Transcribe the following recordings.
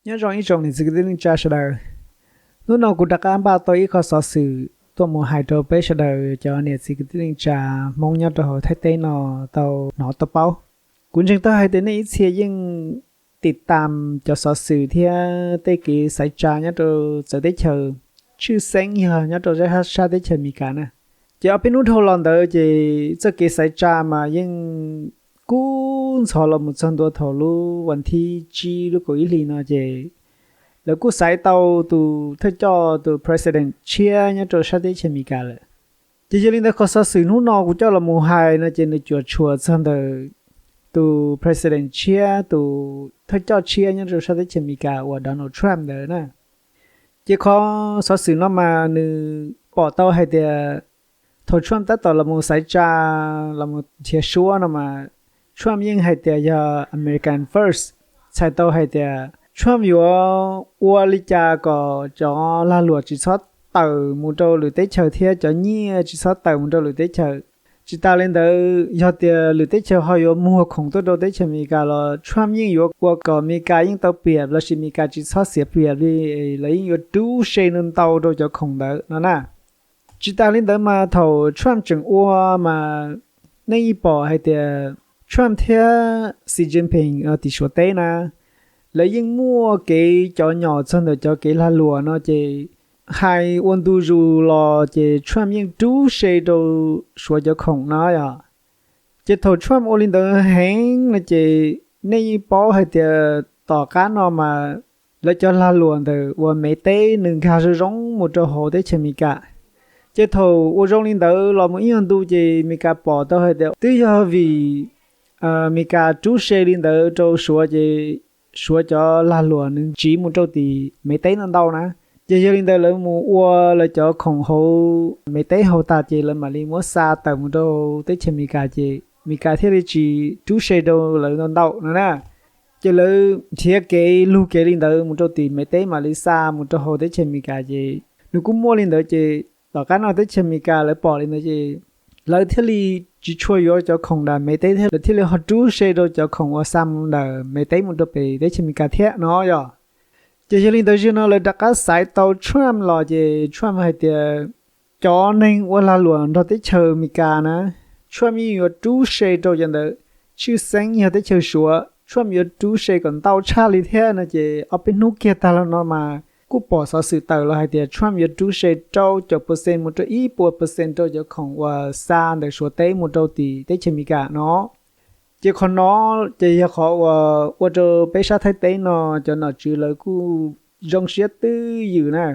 Nyob zoo ib tsoom niam txiv kwv tij neej tsa sawv daws. Hnub no kuv rov qab npaj tau ib qho xov xwm tuaj mus hais rau peb sawv daws cov niam txiv kwv tij neej tsa Hmoob nyob rau hauv Thaib teb no tau hnov tau paub. Kuv ntseeg tau hais tias nej ib txhia yeej tiv tam cov xov xwm thiab tej kev xaiv tsa nyob rau txawv teb chaws, tshwj xeeb yog nyob rau sab teb chaws Amelikas na. Ces ob peb hnub dhau los ntawd ces txoj kev xaiv tsa mas yeej kub ntxhov los mus txog ntua thaum lub vas thib tsib lub kaum ib hlis no ces lawv kuj xaiv tau tus thawj coj tus president tshiab nyob rau sab teb chaws Amelikas lawm. Ces yog li ntawd qhov xov xwm hnub no kuv coj los mus hais no ces nws cuam tshuam txog ntawm tus president tshiab, tus thawj coj tshiab nyob rau sab teb chaws Amelikas uas Donald Trump ntawd na. Ces qhov xov xwm no mas nws pom tau hais tias thaum Trump tab tom los mus xaiv tsa, los mus nrhiav suab no mas Trump yeej hais tias yog American First, txhais tau hais tias Trump yuav ua li cas kom cov lag luam tsis txhob tawm mus rau lwm teb chaws thiab cov nyiaj tsis txhob tawm mus rau lwm teb chaws. Tsis tas li ntawd, yog tias lwm teb chaws ho yuav muag khoom tuaj rau teb chaws Amelikas los Trump yeej yuav ua kom Amelikas yeej tau piam lossis Amelikas tsis txhob xiav piam li, lawv yeej yuav rub se ntau ntau rau cov khoom ntawd no na. Tsis tas li ntawd mas thaum Trump tseem ua mas nej yeej pom hais tias Trump thiab Xi Jinping tim Suav teb na, lawv yeej muaj kev cov nyom txog ntawm cov kev lag luam no ces hais ua ntu zus los ces Trump yeej rub se rau Suav cov khoom no yom. Ces thaum Trump ua li ntawd heev no ces nej yeej paub hais tias tom qab no mas lawv cov lag luam ntawm uas Mev teb nws nkag zoo zoo mus rau hauv teb chaws Amelikas. Ces thaum ua zoo li ntawd los mus ib nyuag ntu ces Amelikas pom tau hais tias twb yog vim Amelikas rub se li ntawd rau Suav ces Suav cov lag luam nws ntsiv mus rau tim Mev teb no ntau na. Ces yog li ntawd lawv mus ua lawv cov khoom hauv Mev teb hauv tas ces lawv mam li muab xa tawm mus rau teb chaws Amelikas ces Amelikas thiaj li tsis rub se rau lawv ntau ntau no na. Ces lawv nrhiav kev lug kev li ntawd mus rau tim Mev teb mam li xa mus rau hauv teb chaws Amelikas ces nws kuj muaj li ntawd ces tom qab no teb chaws Amelikas lawv pom li ntawd ces lawv thiaj li tsis tshua yuav cov khoom ntawm Mev teb thiab lawv thiaj li ho rub se rau cov khoom uas xa mus ntawm Mev teb mus rau pem teb chaws Amelikas thiab no yom. Ces yog li ntawd zaum no lawv rov qab xaiv tau Trump los ces Trump hais tias cov neeg ua lag luam nrog teb chaws Amelikas na, Trump yeej yuav rub se rau cov ntawd, tshwj xeeb yog teb chaws Suav Trump yuav rub se kom ntau tshaj li thiab no ces ob peb hnub kiag tag los no mas kuj pom xov xwm tawm los hais tias Trump yuav rub se rau caum percent mus rau ib puas percent rau cov khoom uas xa ntawm Suav teb mus rau tim teb chaws Amelikas no. Ces qhov no ces yog qhov uas ua rau peb sab Thaib teb no cov nom tswv lawv kuj zoo siab twj ywm na.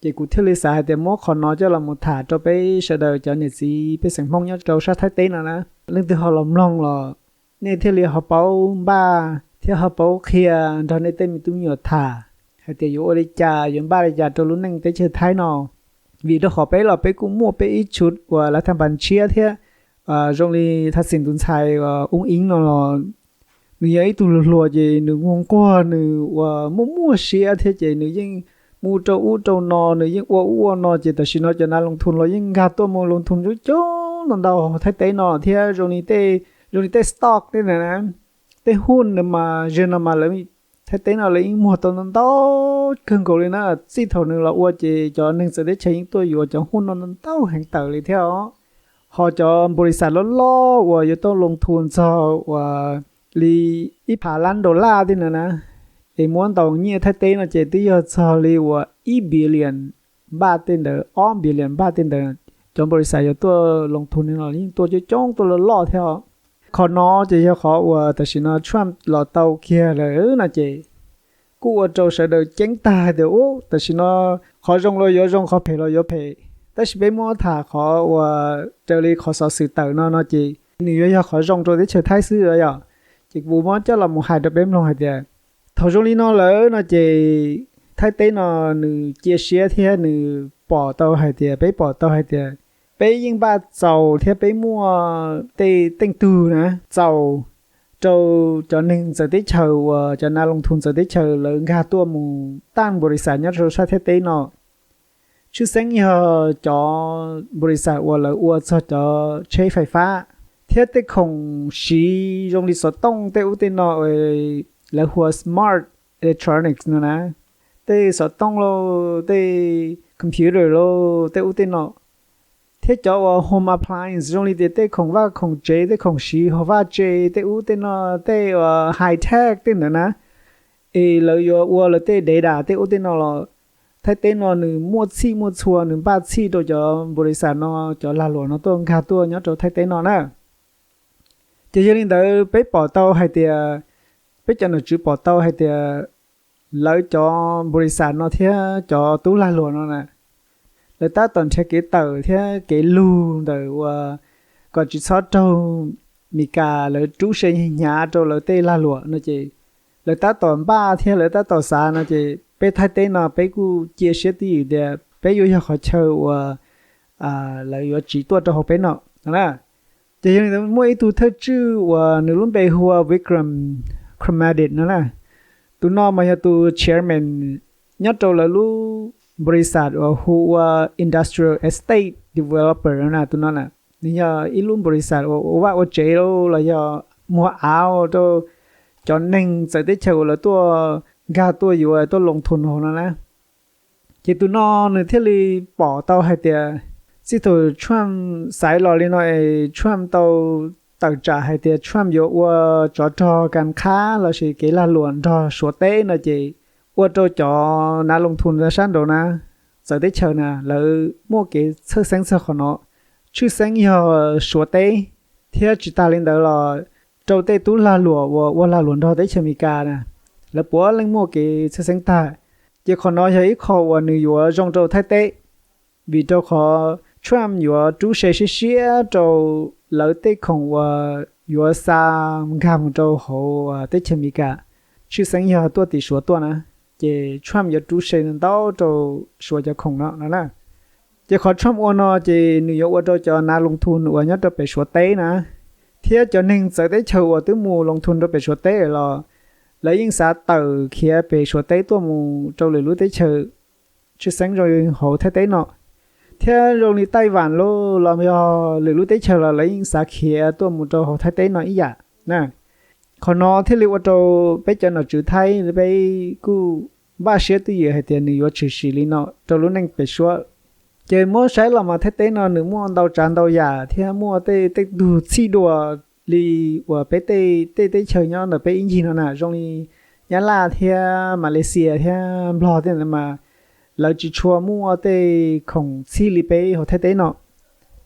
Ces kuv thiaj li xav hais tias muab qhov no coj los mus tham rau peb sawv daws cov niam txiv pej xeem Hmoob nyob rau sab Thaib teb no na, leej twg ho los mloog los nej thiaj li ho paub npaj thiab ho paub qhia nrog nej tej me tub me nyuam tham hais tias yuav ua li cas yuav npaj li cas rau lub neej teb chaws Thaib no. Vim rau qhov peb los peb kuj muaj peb ib tshut uas lav thaj npas tshiab thiab zoo li thaj xim tus ntxhais uas Ub Eeb no los nws yog ib tug hluas hluas ces nws nquag nquag nws uas muaj muaj siab thiab ces nws yeej mus rau ub rau no, nws yeej ua ub ua no ces tam sim no cov nav loos thus los yeej nkag tuaj mus loos thus coob coob ntau ntau Thaib teb no thiab zoo li tej, zoo li tej stock tej na, tej huj no mas zaum no mas lawv Thaib teb no lawv yeej muag tau ntau ntau kawg nkaus li na. Txij thaum nws los ua ces cov neeg txawv teb chaws yeej tuaj yuav cov huj no ntau ntau heev tawm li thiab os. Ho cov npau li xas loj loj uas yuav tuaj loos thus txog uas li ib phav lab dollar tej no na, es muab ntaus nyiaj Thaib teb no ces twb yog txog li uas ib billion npaj tej ntawd, ob billion npaj tej ntawd. Cov npau li xas yuav tuaj loos thus no los yeej tuaj coob coob tuaj loj loj thiab os. Qhov no ces yog qhov uas tam sim no Trump los tau kiag lawm no ces kuj ua rau sawv daws ceeb tag hais tias ub tam sim no qhov zoo los yuav zoo, qhov phem los yuav phem. Tab sis peb muab tham qhov uas raws li qhov xov xwm tawm no no ces nws yuav yog qhov zoo rau teb chaws Thaib xwb yom. Ces kuv muab coj los mus hais rau peb mloog hais tias thaum zoo li no lawm no ces Thaib teb no nws cia siab thiab nws pom tau hais tias, peb pom tau hais tias peb yeej npaj txaus thiab peb muaj tej teej tug na txaus rau cov neeg txawv teb chaws uas cov nav loos thus txawv teb chaws lawv nkag tuaj mus taj npau li xas nyob rau sab Thaib teb no. Tshwj xeeb yog cov npau li xas uas lawv ua txog cov tsheb fais fab thiab tej khoom siv zoo li xov tooj tej ub tej no, lawv hu ua smart electronics no na, tej xov tooj lauj, tej computer lauj, tej ub tej no, thiab cov uas home appliance zoo li tias tej khoom vaj khoom tsev, tej khoom siv hauv vaj tse, tej ub tej no, tej uas high tech tej ntawd na, es lawv yuav ua lawv tej data tej ub tej no los Thaib teb no nws muaj txhij muaj txhua, nws npaj txhij rau cov npau li xas no, cov lag luam no tuaj nkag tuaj nyob rau Thaib teb no na. Ces yog li ntawd peb pom tau hais tias, peb cov nom tswv pom tau hais tias lawv cov npau li xas no thiab cov tub lag luam no na, lawv tab tom nrhiav kev tawm thiab kev lug ntawm uas kom tsis txhob raug Mis Kas lawv rub se hnyav rau lawv tej lag luam no ces lawv tab tom npaj thiab lawv tab tom xav no ces peb Thaib teb no peb kuj cia siab twj ywm tias peb yuav yog qhov chaw uas lawv yuav tsiv tuaj rau hauv peb no no na. Ces yog li ntawd muaj ib tug thawj tswj uas nws lub npe hu ua Vikram Kharmadit no na. Tus no mas yog tus chairman nyob rau lawv lub npau li xas uas hu ua Industrial Estate Developer no na. Tus no na, nws yog ib lub npau li xas uas ua vaj ua tsev los yog muag av rau cov neeg txawv teb chaws uas lawv tuaj nkag tuaj yuav tuaj loo thun hauv no na. Ces tus no nws thiaj li pom tau hais tias txij thaum Trump xaiv los li no es Trump tau tawm tsam hais tias Trump yuav ua tsov rog kas qhab lossis kev lag luam nrog Suav teb no ces ua rau cov nav loo thun sab nraud na, txawv teb chaws na lawv muaj kev txhawj xeeb txog qhov no. Tshwj xeeb yog Suav teb, thiab tsis tas li ntawd los rau tej tub lag luam uas ua lag luam nrog teb chaws Amelikas na, lawv puav leej muaj kev txhawj xeeb tag. Ces qhov no yog ib qho uas nws yuav zoo rau Thaib teb, vim rau qhov Trump yuav rub se siab siab rau lawv tej khoom uas yuav xa nkag mus rau hauv teb chaws Amelikas, tshwj xeeb yog tuaj tim Suav tuaj na. Ces Trump yuav rub se ntau rau Suav cov khoom no no na. Ces qhov Trump ua no ces nws yuav ua rau cov nav loo thun uas nyob rau pem Suav teb na, thiab cov neeg txawv teb chaws uas twb mus loo thun rau pem Suav teb los lawv yeej xav tawm khiav pem Suav teb tuaj mus rau lwm lub teb chaws, tshwj xeeb zoo hauv Thaib teb no. Thiab zoo li Taij Vam los yog lwm lub teb chaws los lawv yeej xav khiav tuaj mus rau hauv Thaib teb no ib yam na. Qhov no thiaj li ua rau peb cov nom tswv Thaib peb kuj npaj siab twj ywm hais tias nws yuav tshwm sim li no rau lub neej pem Suav. Ces muab saib los mas Thaib teb no nws muaj ntau tsav ntau yam thiab muaj tej tej tug txhij dua li uas peb tej tej teb chaws nyob ntawm peb ib ncig no na, zoo li Nyab Laj thiab Malaysia thiab Nplog tej ntawd mas lawv tsis tshua muaj tej khoom txhij li peb hauv Thaib teb no.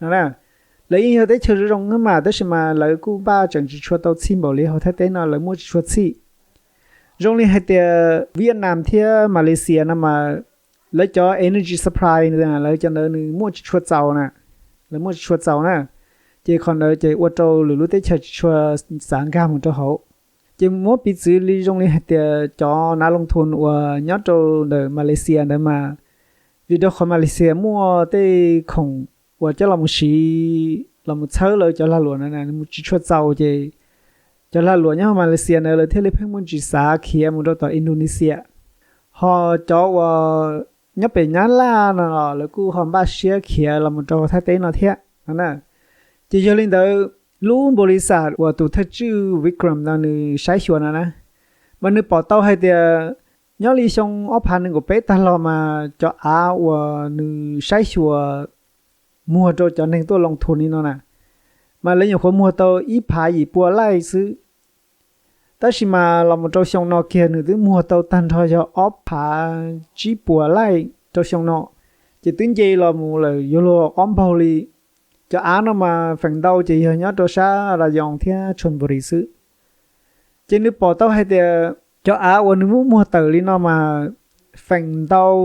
Lawv yeej yog teb chaws zoo zoo mas tab sis mas lawv kuj npaj tseem tsis tshua tau txhij npaum li hauv Thaib teb no, lawv muaj tsis tshua txhij. Zoo li hais tias Vietnam thiab Malaysia no mas lawv cov energy supply, lawv cov ntawd nws muaj tsis tshua txaus na, lawv muaj tsis tshua txaus na. Ces qhov ntawd ces ua rau lwm lub teb chaws tsis tshua xav nkag mus rau hauv. Ces muab piv txwv li zoo li hais tias cov nav loo thun uas nyob rau ntawm Malaysia ntawd mas, vim rau qhov Malaysia muaj tej khoom uas coj los mus siv los mus txhawb lawv cov lag luam na tsis tshua txaus ces cov lag luam nyob Malaysia ntawd lawv thiaj li pheej muaj ntsis xav khiav mus rau tom Indonesia. Ho cov uas nyob pem Nyab Laj no los lawv kuj ho npaj siab khiav los mus rau Thaib teb no thiab no na. Ces yog li ntawd, lub npaus lis xas uas tus thawj tswj Vikram no nws saib xyuas no na, mas nws pom tau hais tias nyob li xyoo ob phav nees nkaum peb tag los mas cov av uas nws saib xyuas muag rau cov neeg tuaj loo thun li no na, mas lawv nyuam qhuav muag tau ib phav yim pua laij xwb. Tab sis mas los mus rau xyoo no kiag nws twb muag tau tag nrho yog ob phav tsib puas laij rau xyoo no, ces twb nce los mus lawm yuav luag ob npaug li. Cov av no mas feem ntau ces yog nyob rau sab Rayong thiab Chonburi xwb. Ces nws pom tau hais tias cov av uas nws muab muag tawm li no mas feem ntau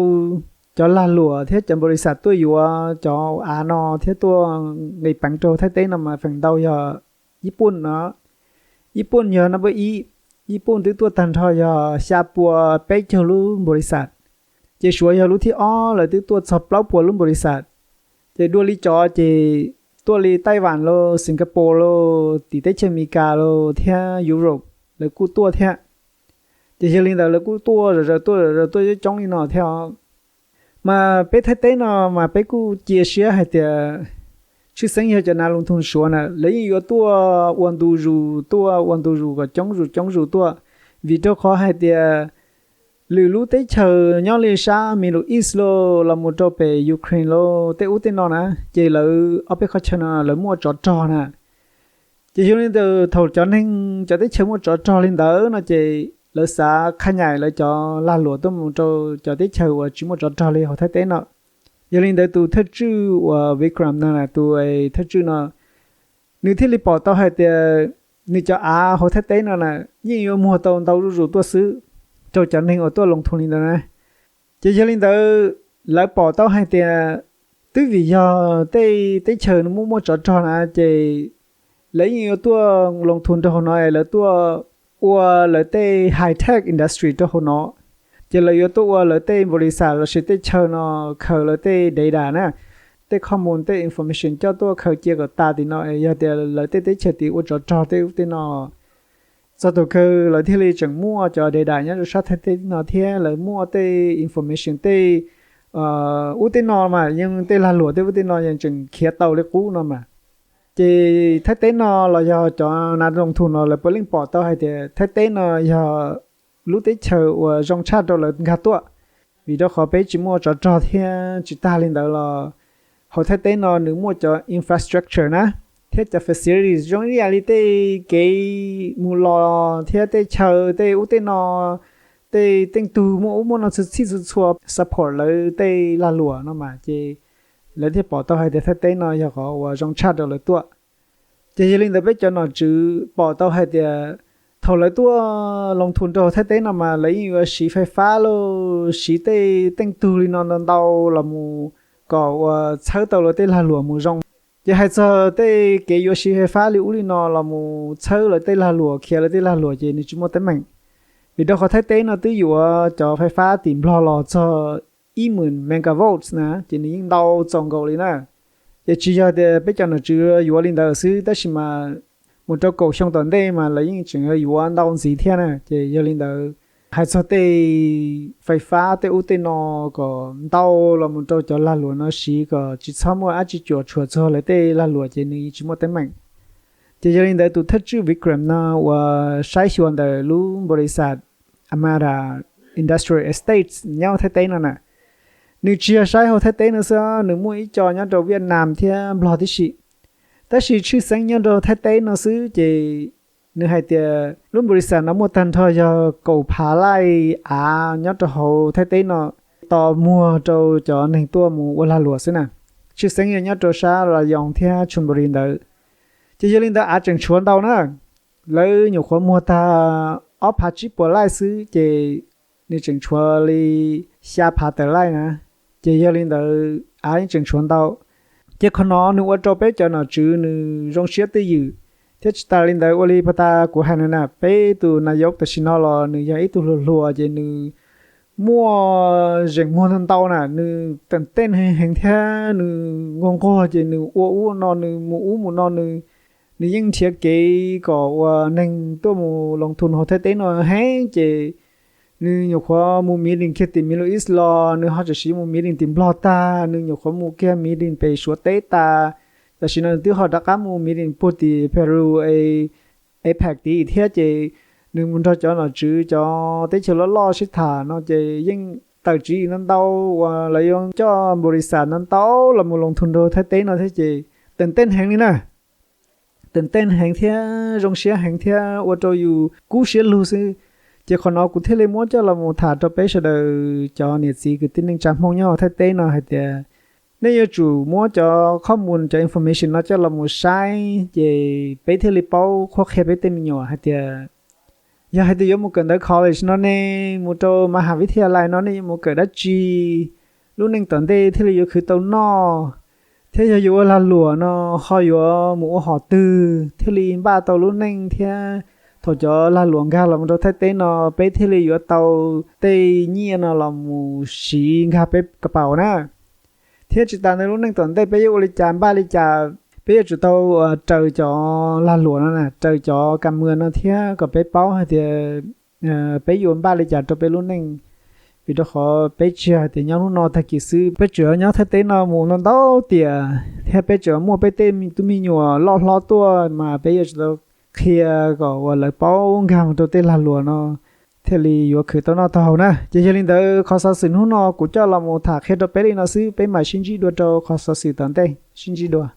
cov lag luam thiab cov npaus lis xas tuaj yuav cov av no thiab tuaj nqis peev rau Thaib teb no mas feem ntau yog Yij Pooj no. Yij Pooj yog nab npawb ib, Yij Pooj twb tuaj tag nrho yog xya pua peb caug lub npaus lis xas, ces Suav yog lub thib ob, lawv twb tuaj txog plaub pua lub npaus lis xas. Ces dua li cov ces tuaj li Taij Vam los Singapore los tim teb chaws Amelikas los thiab Europe lawv kuj tuaj thiab. Ces yog li ntawd lawv kuj tuaj zom zaws tuaj zom zaws tuaj coob coob li no thiab os. Mas peb Thaib teb no mas peb kuj cia siab hais tias tshwj xeeb yog cov nav loo thun Suav na lawv yeej yuav tuaj ua ntu zus tuaj ua ntu zus kom coob zus coob zus tuaj, vim rau qhov hais tias lwm lub teb chaws nyob li sab Middle East los los mus rau pem Ukraine los tej ub tej no na, ces lawv ob peb qhov chaw no lawv muaj tsov rog na. Ces yog li ntawd thaum cov neeg cov teb chaws muaj tsov rog li ntawd no ces lawv xav qhab nyaim lawv cov lag luam tuaj mus rau cov teb chaws uas tsis muaj tsov rog li hauv Thaib teb no. Yog li ntawd tus thawj tswj uas Vikram no, tus thawj tswj no, nws thiaj li pom tau hais tias nws cov av hauv Thaib teb no na yeej yuav muag tau ntau zuj zus tuaj xwb rau cov neeg uas tuaj loo thum li ntawd na. Ces yog li ntawd lawv pom tau hais tias twb vim yog tej teb chaws muaj muaj tsov rog na ces lawv yeej yuav tuaj loo thum rau hauv no, lawv tuaj ua lawv tej high tech industry rau hauv no. Ces lawv yuav tuaj ua lawv tej npaus lis xas los sis tej chaw no khaws lawv tej data na, tej khob moos tej information coj tuaj khaws cia kom tas tim no, yog tias lawv tej teb chaws tim ua tsov rog tej ub tej no txog thaum kawg lawv thiaj li tseem muaj cov data nyob rau sab Thaib teb no thiab lawv muaj tej information tej ub tej no mas yeej tej lag luam tej ub tej no yeej tseem khiav tau li qub no mas. Ces Thaib teb no los yog cov nav loo thum no lawv puav leej pom tau hais tias Thaib teb no yog lub teb chaws uas zoo tshaj rau lawv nkag tuaj, vim rau qhov peb tsis muaj tsov rog thiab tsis tag li ntawd los hauv Thaib teb no nws muaj cov infrastructure na, thiab cov facilities zoo ib yam li tej kev mus los thiab tej chaw tej ub tej no, tej teej tug muaj ub muaj no txhua txhij txhua txhua support lawv tej lag luam no mas ces lawv thiaj pom tau hais tias Thaib teb no yog qhov uas zoo tshaj rau lawv tuaj. Ces yog li ntawd peb cov nom tswv pom tau hais tias thaum lawv tuaj loo thum rau Thaib teb no mas lawv yeej yuav siv fais fab los siv tej teej tug li no ntau ntau los mus kom uas txhawb tau lawv tej lag luam mus zoo. Ces hais txog tej kev yuav siv fais fab li ub li no los mus txhawb lawv tej lag luam khiav lawv tej lag luam ces nws tsis muaj teeb meem, vim rau qhov Thaib teb no twb yuav cov fais fab tim Nplog los txog ib hmos megavolts na, ces nws yeej ntau txaus nkaus li na. Ces tsis yog tias peb cov nom tswv yuav li ntawd xwb tab sis mas mus rau kaum xyoo tom ntej mas lawv yeej tseem yuav ntau ntxiv thiab na. Ces yog li ntawd hais txog tej fais fab tej ub tej no kom ntau los mus rau cov lag luam no siv kom tsis txhob muaj dab tsi cuam tshuam txog lawv tej lag luam ces nws tsis muaj teeb meem. Ces yog li ntawd tus thawj tswj Vikram no uas saib xyuas ntawm lub npaus lis xas Amara Industrial Estates nyob Thaib teb no na, nws tsis yog saib hauv Thaib teb no xwb, nws muaj ib co nyob rau Vietnam thiab Nplog tib si. Tab sis tshwj xeeb nyob rau Thaib teb no xwb ces nws hais tias lub npaus lis xas no muaj tag nrho yog kaum phav laij av nyob rau hauv Thaib teb no tos muag rau cov neeg tuaj mus ua lag luam xwb na. Tshwj xeeb yog nyob rau sab Rayong thiab Chonburi ntawd. Ces yog li ntawd av tseem tshuav ntau na, lawv nyuam qhuav muag tag ob phav tsib puas laij xwb ces nws tseem tshuav li xya phav tawm laij na. Ces yog li ntawd av yeej tseem tshuav ntau. Ces qhov no nws ua rau peb cov nom tswv nws zoo siab twj ywm, thiab tsis tas li ntawd ua li pas tas kuv hais no na, peb tus nas yos tam sim no los nws yog ib tug hluas hluas ces nws muaj zeem muag ntau ntau na, nws teem tej heev heev thiab nws nquag nquag ces nws ua ub no nws mus ub mus no nws nws yeej nrhiav kev kom uas neeg tuaj mus loo thum hauv Thaib teb no heev ces nws nyuam qhuav mus meeting kiag tim Middle East los nws ho tseem mus meeting tim Nplog tag, nws nyuam qhuav mus kiag meeting pem Suav teb tas, tam sim no nws twb ho rov qab mus meeting puag tim Peru es APEC tid thiab ces nws mus nrog cov nom tswv cov teb chaws loj loj sib tham no ces yeej tawm tswv yim ntau ntau uas lawv yuav coj npaus lis xas ntau ntau los mus loo thum rau Thaib teb no thiab ces teem tej heev li na. Teem tej heev thiab zoo siab heev thiab ua rau yus kub siab lug xwb. Ces qhov no kuv thiaj li muab coj los mus tham rau peb sawv daws cov niam txiv kwv tij neej tsa Hmoob nyob Thaib teb no hais tias nej yuav tsum muab cov khob mus cov information no coj los mus saib ces peb thiaj li paub qhuab qhia peb tej me nyuam hais tias yog hais tias yuav mus kawm ntawv college no ne, mus rau ma has vib thia lais no nej yuav mus kawm dab tsi, lub neej tom ntej thiaj li yuav khwv tau noj, thiab yog yuav ua lag luam no ho yuav mus ua hom twg thiaj li npaj tau lub neej thiab thaum cov lag luam nkag los rau Thaib teb no peb thiaj li yuav tau tej nyiaj no los mus siv nkag peb ka paus na. Thiab tsis tas ntawd lub neej tom ntej peb yuav ua li cas npaj li cas, peb yuav tsum tau raws cov lag luam no, raws cov kam mws no thiab kom peb paub hais tias peb yuav npaj li cas rau peb lub neej. Vim rau qhov peb tsis yog hais tias nyob hnub no tag kis xwb, peb tseem nyob Thaib teb no mus ntau ntau tiam, thiab peb tseem muaj peb tej tub me nyuam loj hlob tuaj mas peb yuav tsum tau qhia kom uas lawv paub nkag mus rau tej lag luam no, thiaj li yuav khwv tau noj tau haus na. Ces yog li ntawd qhov xov xwm hnub no kuv coj los mus tham qhia rau peb li no xwb, peb mam sib ntsib dua rau qhov xov xwm tom ntej, sib ntsib dua.